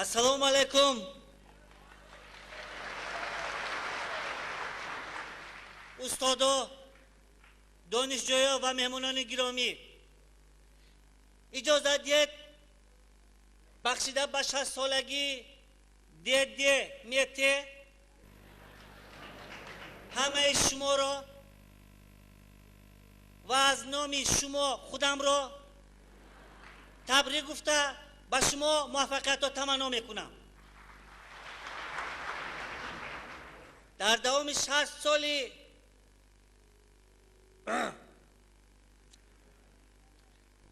Ассалому алайкум. Устодо, донишҷӯё ва меҳмонони гиромӣ, иҷозат диҳед бахшида ба 60-солагии ДДМТ ҳамаи шуморо ва аз номи шумо худамро табрик гуфта ба шумо муваффақиятро таманно мекунам. Дар давоми 60 соли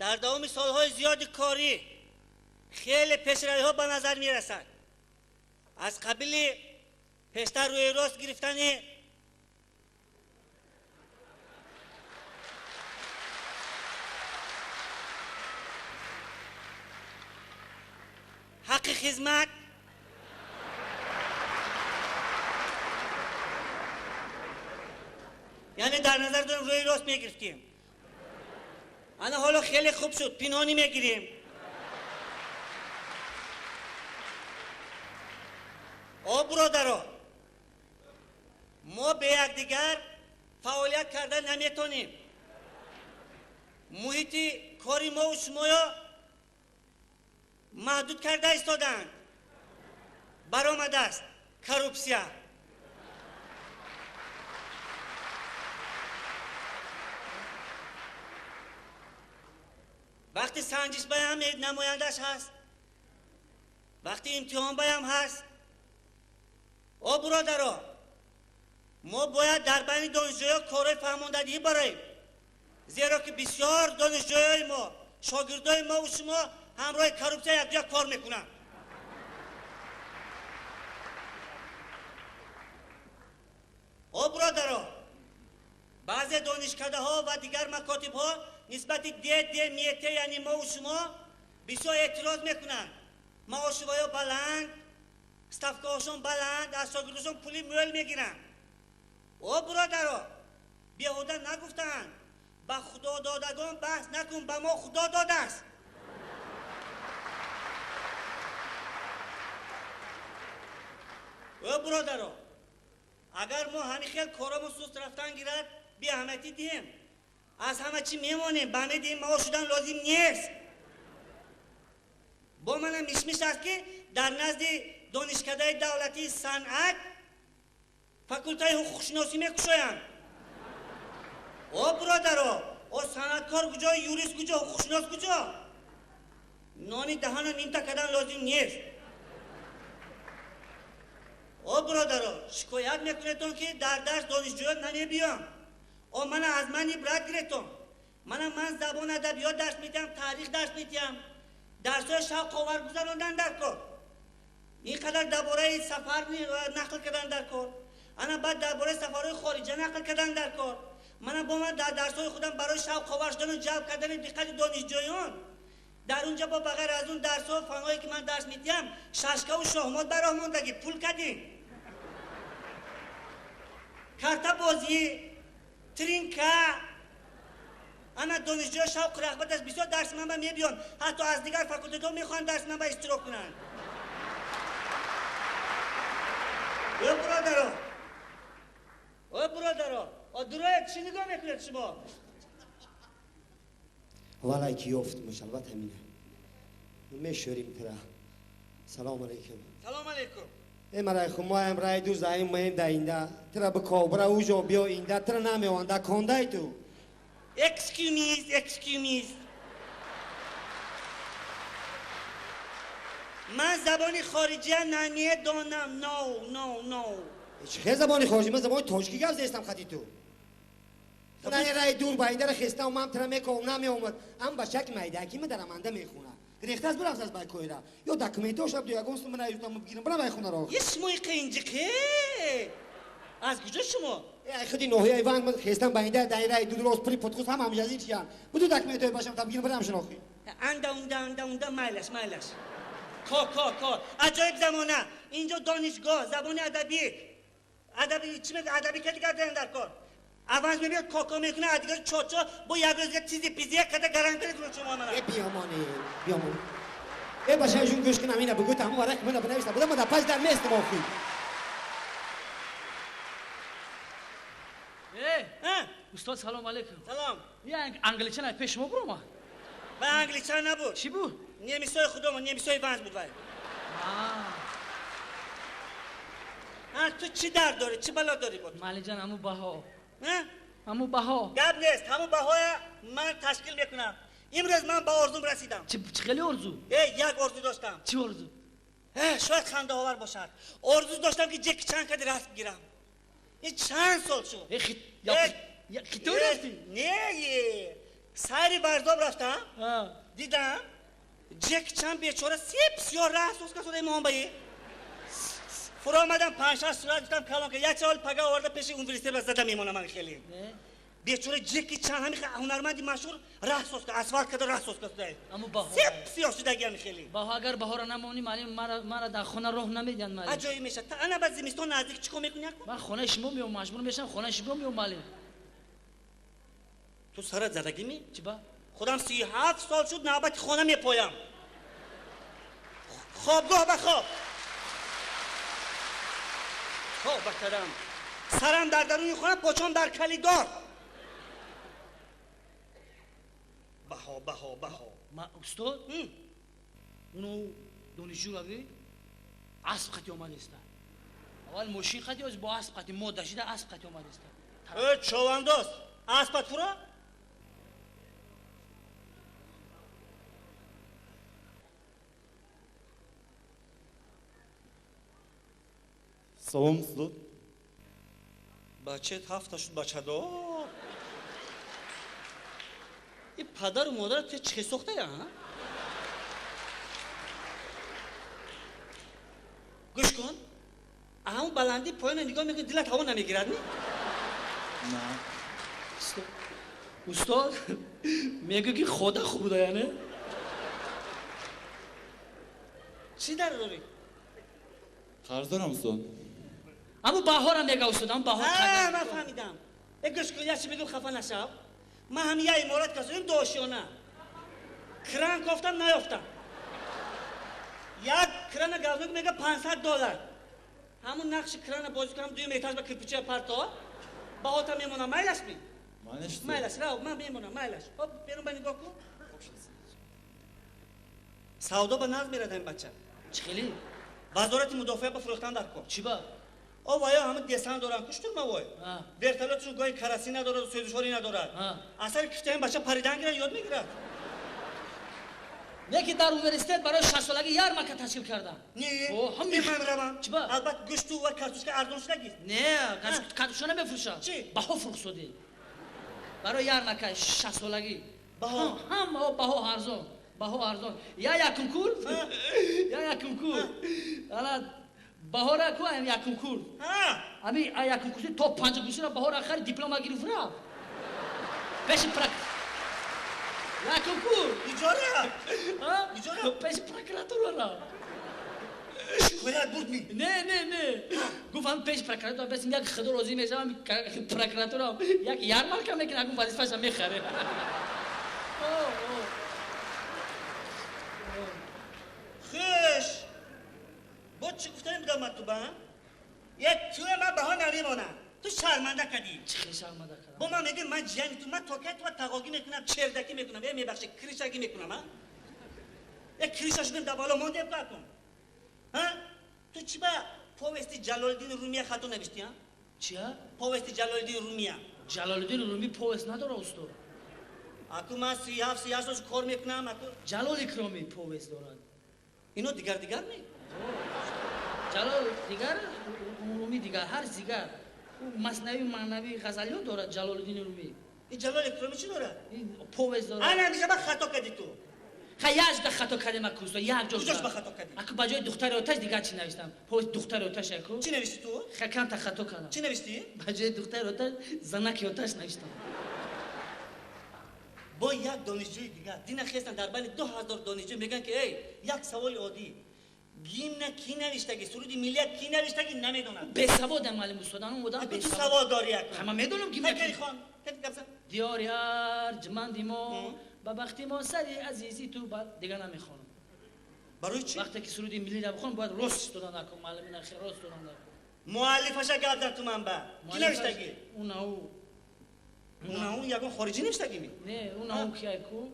дар давоми солҳои зиёди корӣ хеле пешравиҳо ба назар мерасад. Аз қабили пештар рӯи рост гирифтани ҳаққи хизмат, яъне дар назар дорем рӯи рост мегирифтем, ана ҳоло хеле хуб шуд, пинҳонӣ мегирем. О бародаро, мо бе якдигар фаъолият карда наметонем. Муҳити кори мову шумоё маҳдуд карда истодаанд. Баромадааст коррупсия. Вақти санҷиш баям намояндаш ҳаст, вақти имтиҳон баям ҳаст. О бародаро, мо бояд дар байни донишҷӯё корҳои фаҳмондадиҳӣ бароем, зеро ки бисёр донишҷӯёи мо, шогирдои мову шумо ҳамроҳи коррупсия якҷоя кор мекунанд. О бародаро, баъзе донишкадаҳо ва дигар макотибҳо нисбати ДДМТ, яъне мову шумо, бисёр эътироз мекунанд. Маошивоё баланд, ставкаҳошон баланд, аз шогирдошон пули мӯл мегиранд. О бародаро, беҳуда нагуфтаанд: ба худододагон баҳс накун, ба мо худо додааст. О бародаро, агар мо ҳамин хел коромон суст рафтан гирад, беаҳамиятӣ диҳем, аз ҳама чӣ мемонем, ба ҳамин маош шудан лозим нест. Бо мана мишмиш аст, ки дар назди донишкадаи давлатии санъат факултаи ҳуқуқшиносӣ мекушоянд. О бародаро, о санъаткор куҷо, юрист куҷо, ҳуқуқшинос куҷо? Нони даҳана нимта кардан лозим нест. О бародаро, шикоят мекунедтон, ки дар дарс донишҷӯён намебиём. О мана аз ман ибрат гиретон. Мана ман забон адабиёт дарс медиҳам, таърих дарс медиҳам. Дарсҳои шавқовар гузарондан дар кор. Ин қадар дар бораи сафар нақл кардан дар кор. Ана баъд дар бораи сафарҳои хориҷа нақл кардан дар кор. Мана бо ман дар дарсҳои худам барои шавқовар шудану ҷалб кардани диққати донишҷӯён дар унҷа бо ба ғайр аз он дарсҳо фанҳое ки ман дарс медиҳам, шашкаву шоҳмот ба роҳ мондагӣ, пул кадем, картабозӣ, тринка. Ана донишҷӯё шавқу рағбат аст, бисёр дарси ман ба мебиёнд, ҳатто аз дигар факултетҳо мехоҳанд дарси ман ба иштирок кунанд. О бародаро, о бародаро, о дуроед, чӣ нигоҳ мекунед шумо? Валай ки ёфт муш, албатта ҳамина мешӯрим тира. Салом алейкум. Салом алейкум. Э марай хумаям рай ду заим маем да инда. Тира бикобра уҷо биё инда, тира намеонда кондай ту. Excuse me, excuse me. Ман забони хориҷия намедонам. No, no, no. Чӣ хел забони хориҷӣ? Ман забони тоҷикӣ гап зестам хати ту. Не рай дур ба инда хестам, ман тира мековам, намеомад. Ам бачаки майдаки ма дараманда мехона. Гирехта аз бирафт аз байкоира. Ё документош абду ягон сум мана юзам бигирам, бира бай хона ро. Е шумо иқа инҷиқе? Аз куҷо шумо? Э худи ноҳияи Ванг ман хестам ба инда дар рай дур рост при подхус ҳам ҳамҷазир чиян. Буду документои башам та бигирам, бирам шинохи. Анда унда анда унда майлаш майлаш. Ко ко ко. Аҷоиб замона. Инҷо донишгоҳ, забони адабӣ. Адабӣ чӣ мегӯ? Адабӣ ка дигар дорем дар кор. Аванс мебиёд, коко мекунад, а дигар чочо бо як рӯз дигар чизи пизия када гаранта мекунад шумо мана. Э биёмони, биёмони. Э бача ҷун гӯш кунам ина бугӯ тамом варақ мана бинависта будам ман дар пас дар местам охир. Э, устод салом алейкум. Салом. Я англичан пеш шумо бурома? Вай англичан набуд. Чӣ буд? Немисои худомо, немисои ванз буд вай. А ту чӣ дард дорӣ? Чӣ бало дорӣ бо ту? Малиҷан, ҳаму баҳо. Ҳаму баҳо. Гап нест, ҳаму баҳоя ман ташкил мекунам. Имрӯз ман ба орзум расидам. Чӣ хеле орзу? Э, як орзу доштам. Чӣ орзу? Э, шояд хандаовар бошад. Орзу доштам ки Ҷеки Чан кади расм гирам. Ин чанд сол шуд? Э, хито рафтӣ? Не, сайри Варзоб рафтам. Дидам Ҷеки Чан бечора сеп сиёҳ расм соз касода имомбаи. Фуромадам панҷ-шаш сурат гуфтам калон ка як савол пага оварда пеши университет ба зада мемонам ман хеле. Бечора Ҷеки Чан ҳами ҳунарманди машҳур раҳ соз кард, асфалт карда раҳ соз кард. Аммо баҳо. Сеп сиёҳ шудаги ҳами хеле. Баҳо агар баҳора намонӣ маълим мара дар хона роҳ намедиҳанд маълим. Аҷоиб мешавад. Ана ба зимистон наздик чӣ кор мекунӣ акун? Ман хонаи шумо меом, маҷбур мешавам хонаи шумо меом маълим. Ту сарат задагӣ ми? Чӣ ба? Худам 37 сол шуд навбати хона мепоям. Хобгоҳ ба хоб. Хоб ба кадам. Сарам дар даруни хона, почом дар калидор. Баҳо, баҳо, баҳо. Ма устод? Уну донишҷӯ равӣ асп қати омадеста. Аввал мошин қати оз бо асп қати мода шида асп қати омадеста. Э, човандоз, аспат фуро? Салом, устод. Бачаат ҳафта шуд бачадор. И падару модарат ту чӣ сохтая, а? Гӯш кун. Ҳамун баландӣ поёна нигоҳ мекунӣ, дилат ҳаво намегирад, ни? На. Устод, мегӯ ки хода хуб да, не? Чӣ дар дорӣ? Қарз дорам, устод. Аму баҳора мега, устод, аму баҳор. А, ман фаҳмидам. Э, гӯш кун, як чӣ мегӯм, хафа нашав. Ман ҳам як иморат касодем доошёна. Кран кофтам, наёфтам. Як крана газнок мега $500. Ҳамун нақши крана бозӣ кунам, дуюм этаж ба кирпича парто. Баҳота мемонам, майлаш ми? Майлаш. Майлаш, рав, ман мемонам, майлаш. Хоп, берун ба нигоҳ кун. Савдо ба назм мерад ҳамин бача. Чӣ хеле? Вазорати мудофиа ба фурӯхтан дар кор. Чӣ ба? О, вая ҳама десант доранд, куштурмавой. Вертолётшон гоҳи карасин надорад, сӯзишворӣ надорад. Асари кишти ҳамин бача паридан гирад, ёд мегирад. Не ки дар университет барои шашсолагӣ ярмарка ташкил кардам. Не, О, ҳам ман равам. Чӣ ба? Албатта гӯшту ва картошка арзон шудагист. Не, картошка намефурӯшам. Чӣ? Баҳо фурӯхсодӣ. Барои ярмарка шашсолагӣ. Баҳо? Ҳама баҳо арзон. Баҳо арзон. Я якум кур? Я якум кур. Ала баҳора ку ам якум кур. Ами якум курси то панҷ курсиро баҳора хари диплома гирифт рафт. Пеши прак. Якум кур. Иҷора? Иҷора? Пеши прокуратура рафт. Шикоят бурд ми? Не, не, не. Гуфт ҳам пеши прокуратура бес як худо розӣ мешавам, прокуратура як ярмарка мекунад, акун вазифаша мехаре. Хуш. Бо чӣ гуфтанем будам ман ту ба? Як туя ман баҳо намемонам. Ту шарманда кардӣ. Чӣ хел шарманда кардам? Бо ман мегӯям ман ҷияни ту, ман то кай ту тағогӣ мекунам, чердакӣ мекунам, э мебахшӣ, кришагӣ мекунам, а? Э криша шудем дар боло мондем ку акун. А? Ту чӣ ба повести Ҷалолиддини Румия хато навиштӣ, а? Чия? Повести Ҷалолиддини Румия. Ҷалолиддини Румӣ повест надора, устод. Аку ман 37 38 сол кор мекунам, аку. Ҷалол Икромӣ повест дорад. Ино дигар дигар не? Ҷалол дигар, Румӣ дигар, ҳар дигар. Маснавӣ, маънавӣ ғазалиёт дорад Ҷалолиддини Румӣ. Ин Ҷалол Икромӣ чӣ дорад? Повест дорад. Ана ҳамеша ба хато кардӣ ту. Ха як ҷо хато кардем аку, устод, як ҷо. Куҷош ба хато кардӣ? Аку ба ҷои духтари оташ дигар чӣ навиштам? Повест духтари оташ аку. Чӣ навиштӣ ту? Ха камта хато кардам. Чӣ навиштӣ? Ба ҷои духтари оташ занаки оташ навиштам. Бо як донишҷӯи дигар дина хестан дар байни 2000 донишҷӯ мегӯянд ки эй, як саволи оддӣ. Гимна кӣ навиштагӣ, суруди миллия кӣ навиштагӣ намедонад. Бесаводам маълим устод, анон одам Аку ту савод дорӣ аку. Ҳама медонам гимна. Кани хон, кани гап зан. Диёри арҷманди мо, ба бахти мо сари азизи ту, ба дигар намехонам. Барои чӣ? Вақте ки суруди миллиро бихонам, бояд рост истодан накун, муаллим ина хел рост истодан накун. Муаллифаша гап зад ту манба. Ки навиштагӣ? Унау. Унау ягон хориҷӣ навиштагӣ ми? Не, унау кияй ку?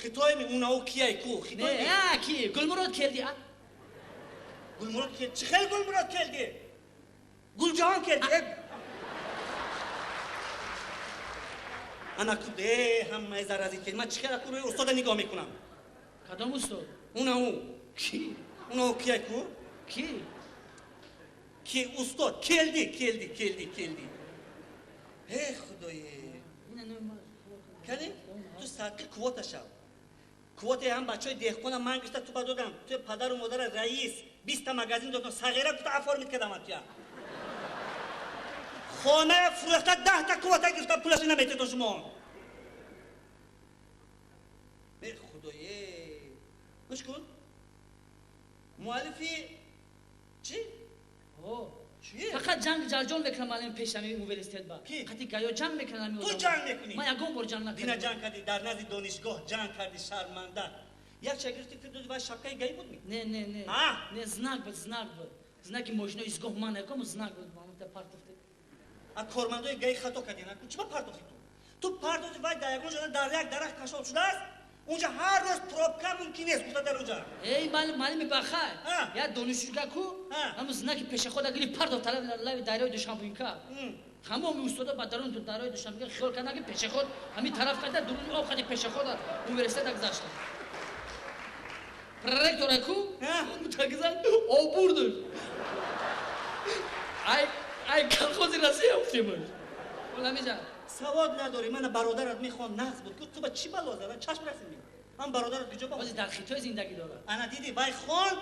Хитой ми, унау кияй ку? Хитой ми? Не, а ки? Гулмурод келди, а? Гулмурод келди. Чӣ хел Гулмурод келди? Гулҷаҳон келди. Ана ку ҳамаи зарази келди. Ман чӣ хел аку рӯи устода нигоҳ мекунам? Кадом устод? Унау. Ки? Унау кияй ку? Ки? Ки устод келди, келди, келди, келди. Э, худое. Кани? Ту садқи квота шав. Квотаи ҳам бачаҳои деҳқона ман гирифта ту ба додам. Ту падару модара раис, 20 та магазин додам, сағира гуфта оформить кардам туя. Хона фурӯхта 10 та квота гирифта, пулаша наметедон шумо. Э, худое. Гӯш кун. Муаллифи чӣ? Фақат ҷанг ҷарҷон мекунам муаллим пеш ҳами университет ба. Ки? Қати гаё ҷанг мекунам ҳами Ту одам. ҷанг мекунӣ? Ман ягон бор ҷанг Дина накардам. ҷанг кардӣ, дар назди донишгоҳ ҷанг кардӣ, шарманда. Як шагирди ки дуд вай шапкаи гаи буд ми? Не, не, не. А? Не, знак буд, знак буд. Знаки мошино изгоҳ ман яком знак буд. Ман та партофте. А кормандои гаи хато кардӣ, на? Чӣ ба партохти ту? Ту партохти вай дар ягон ҷода дар як дарахт кашол шудааст? Унҷа ҳар рӯз пробка мумкин нест, гуфта дар унҷа. Эй, муаллим, муаллими бахай. А? Я донишҷӯга ку? А? Ҳамун знаки пешахода гирифт партофт талаби лави дарёи Душанбинка. Ҳамоми устода ба дарун дарёи Душанбинка хиёл кардан ки пешаход ҳамин тараф карда дуруни об қади пешахода университета гузашта. Проректора ку? А? Мутагизан об бурдуш. Ай, ай колхози Россия уфтемуш. Оламиҷа. Савод надорӣ, мана бародарат мехон нағз буд. Ку ту ба чӣ бало зада? Чашм расид ми? Ҳам бародарат куҷо ба? Ҳозир дар Хитой зиндагӣ дорад. Ана дидӣ, вай хонд,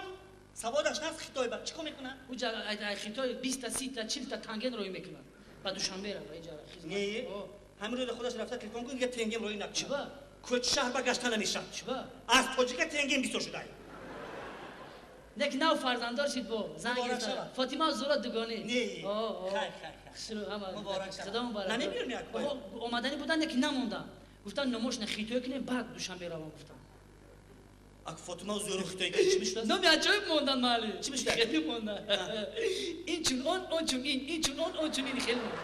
саводаш нағз Хитой ба. Чӣ кор мекунад? Уҷа ай Хитой 20 та, 30 та, 40 та танген рӯй мекунад. Ба Душанбе рафт, иҷа хизмат. Не, ҳамин рӯза худаш рафта телефон кун, дига тенгем рӯй накунад. Чӣ ба? Кӯч шаҳр ба гашта намешавад. Чӣ ба? Аз тоҷика тенгем бисёр шудай. Нек нав фарзанддор шид бо. Занг Муборак гирифта. шавад. Фотима Зура дугонӣ. Не. О, о. Хай, хай, хай. Хушрӯ ҳама. Муборак шавад. Худо муборак. Намебиёрем як бор? Оҳо, омаданӣ будан, неки намондан. Гуфтан номош на Хитой кунем, баъд Душанбе равам гуфтам. Ак Фотима Зура Хитой чӣ мешудааст? Номи аҷоиб мондан маълим. Чӣ мешудааст? Хеле мондан. Ин чун он, он чун ин, ин чун он, он чун ин хеле мондан.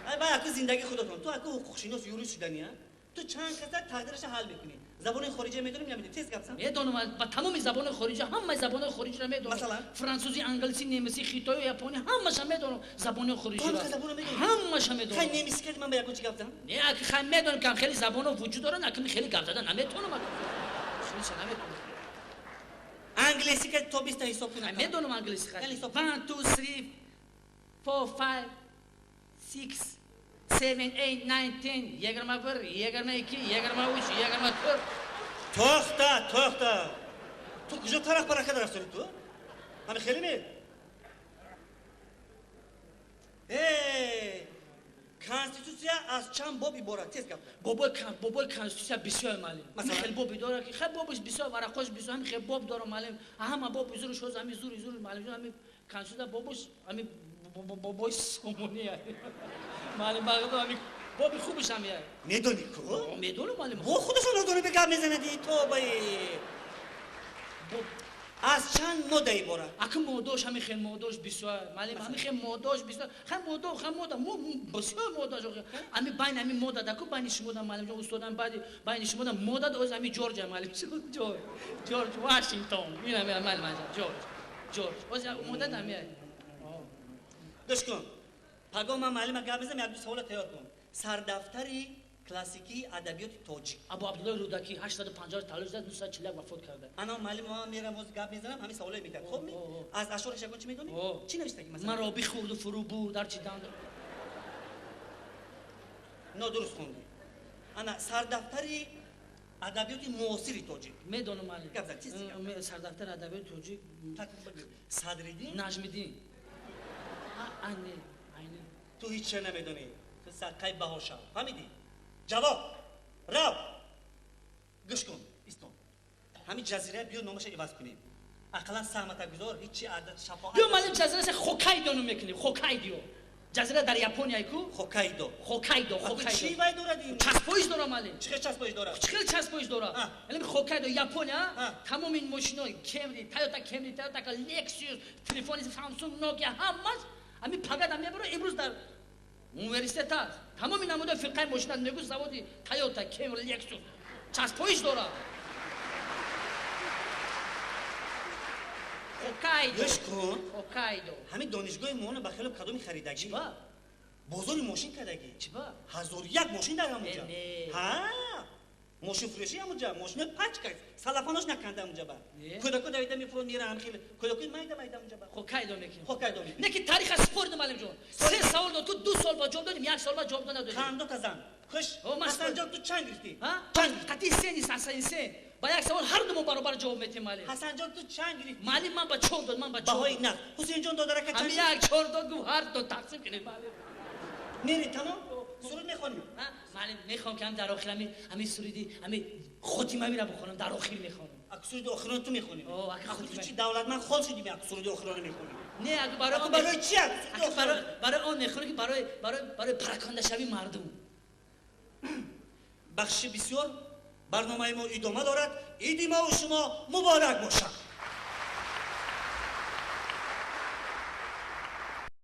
Ай бай аку зиндагии худатон. Ту аку ҳуқуқшинос юрист шуданӣ, а? Ту чанд каса тақдираша ҳал мекунӣ. Забони хориҷа медонӣ, намедонӣ? Тез гап зан. Медонам, ба тамоми забони хориҷа, ҳамаи забони хориҷиро медонам. Масалан? Франсузӣ, англисӣ, немисӣ, хитоӣ, японӣ, ҳамаша медонам забони хориҷиро. Ту ҳам забонро медонӣ? Ҳамаша Хай медонам. Немисӣ кардӣ, ман ба ягон чӣ гап зан? Не, аки хай медонам, ки хеле забонҳо вуҷуд доранд, аки хеле гап задан наметонам. Аки хелеша наметонам. Англисӣ кардӣ, то 20 та ҳисоб кун. Хай медонам англисӣ хай. Хеле ҳисоб. 1 2 3 4 5 6 7 8 9 10 21 22 23 24. Тоқта, тоқта. Ту куҷо тараф барака рафтори ту? Ҳами хеле ме? Э, Конститутсия аз чанд боб иборат? Тез гап. Бобои бобои конститутсия бисёр маълим. Масалан? Хел боби дора ки хел бобиш бисёр, варақош бисёр, ҳами хел боб дора маълим. Ҳама боб зуруш ҳоз ҳами зури зури маълим ҷон ҳами конститутсия бобош ҳами бобои сомонӣ маълим бағдо ҳами боби хубиш ҳами. Медонӣ ку? Медонам маълим. Бо худашон надонӣ бе гап мезанади, тобаи. Аз чанд модда иборат? Аки модош ҳами хел модош бисёр маълим, ҳами хел модош бисёр, хай модо, хай мода, бисёр модаш охи. Ҳами байна ҳами мода даку байни шумода маълим ҷон устодам баъди байни шумода мода оз ҳами Ҷорҷа маълим ҷон Ҷорҷ Ҷорҷ Вашингтон ин ҳами маълим ҷон Ҷорҷ Ҷорҷ оз мода ҳами. Гӯш кун. Пагоҳ ман муаллима гап мезанам, як ду савола тайёр кун. Сардафтари классикии адабиёти тоҷик. Абу Абдуллои Рӯдакӣ 850 таваллуд шуда, 941 вафот карда. Ана муаллим ман мерам боз гап мезанам, ҳамин саволое медиҳад. Хоб ми? О, о. Аз ашъораш ягон чӣ медонӣ? О. Чӣ навиштагӣ масалан? Маро бихӯрду фурӯ бурд ҳарчи данд. Нодуруст хондӣ. Ана сардафтари адабиёти муосири тоҷик. Медонам маълим. Гап зан, чиз гап зан. Сардафтари адабиёти тоҷик Садриддин? Наҷмиддин. А не, айни. Ту ҳеҷ чиз намедонӣ. Ту садқаи баҳо шав. Фаҳмидӣ? Ҷавоб. Рав. Гӯш кун, истон. Ҳамин ҷазира биё номаша иваз кунем. Ақаллан саҳмата гузор, ҳеҷ чи шафоат. Биё маълим ҷазираша Хокайдону мекунем, Хокайдио. Ҷазира дар Япония ку? Хоккайдо. Хоккайдо, Хоккайдо. Чӣ вай дорад ин? Часпоиш дора, муаллим. Чӣ хел часпоиш дорад? Чӣ хел часпоиш дорад? Яъне Хоккайдо, Япония, тамоми ин мошино, Кемри, Тойота Кемри, Тойота Лексус, телефони Самсунг, Nokia, ҳамаш ҳамин пагада мебаро имрӯз дар университет аст. Тамоми намудаи фирқаи мошина мегӯ заводи Тойота, Кемри, Лексус. Часпоиш дорад. Хоккайдо. Гӯш кун. Хоккайдо. Ҳамин донишгоҳи моно ба хело кадоми харидагӣ? Чиба? Бозори мошин кардагӣ. Чиба? 1001 мошин дар ҳамунҷа. Не. Ҳа, мошинфурӯшӣ ҳамунҷа, мошино пачка, салафанош наканда ҳамунҷа ба. Не. Кӯдако давида мефурон мера хеле. Кӯдакои майда майда ҳамунҷа ба. Хоккайдо мекунем. Хоккайдо мекунем. Не ки тариха спордим, муаллимҷон. Се савол дод, ту ду сол ба ҷавоб додим, як сол ба ҷавоб надодим. Қандо тазан. Хуш. О, ман Ҳасанҷон, ту чанд гирифтӣ? Ҳа? Чанд гирифтӣ? Қатъи се нест, ҳасан се. Ба як савол ҳар думо баробар ҷавоб метем, муаллим. Ҳасанҷон, ту чанд гирифтӣ? Муаллим, ман ба чор дод, ман ба чор. Баҳои нақд. Ҳусейнҷон додарака чанд? Ҳамин як чор дод, гуфт ҳар ду тақсим кунем, муаллим. Мери тамом? Суруд мехонем. Муаллим, мехоҳам ки ҳам дар охир ҳамин суруди ҳамин хотимавиро бихонам, дар охир мехонам. Ак суруди охирон ту мехонӣ? О, ака Аку ту хотима. чӣ давлатманд хол шудӣ, аку суруди охирона мехонӣ? Не, аку барои Аку он барои чӣ аку суруди аку охирона? Барои он мехонам ки барои паракандашавии мардум. Бахши бисёр барномаи мо идома дорад. Иди мову шумо муборак бошад.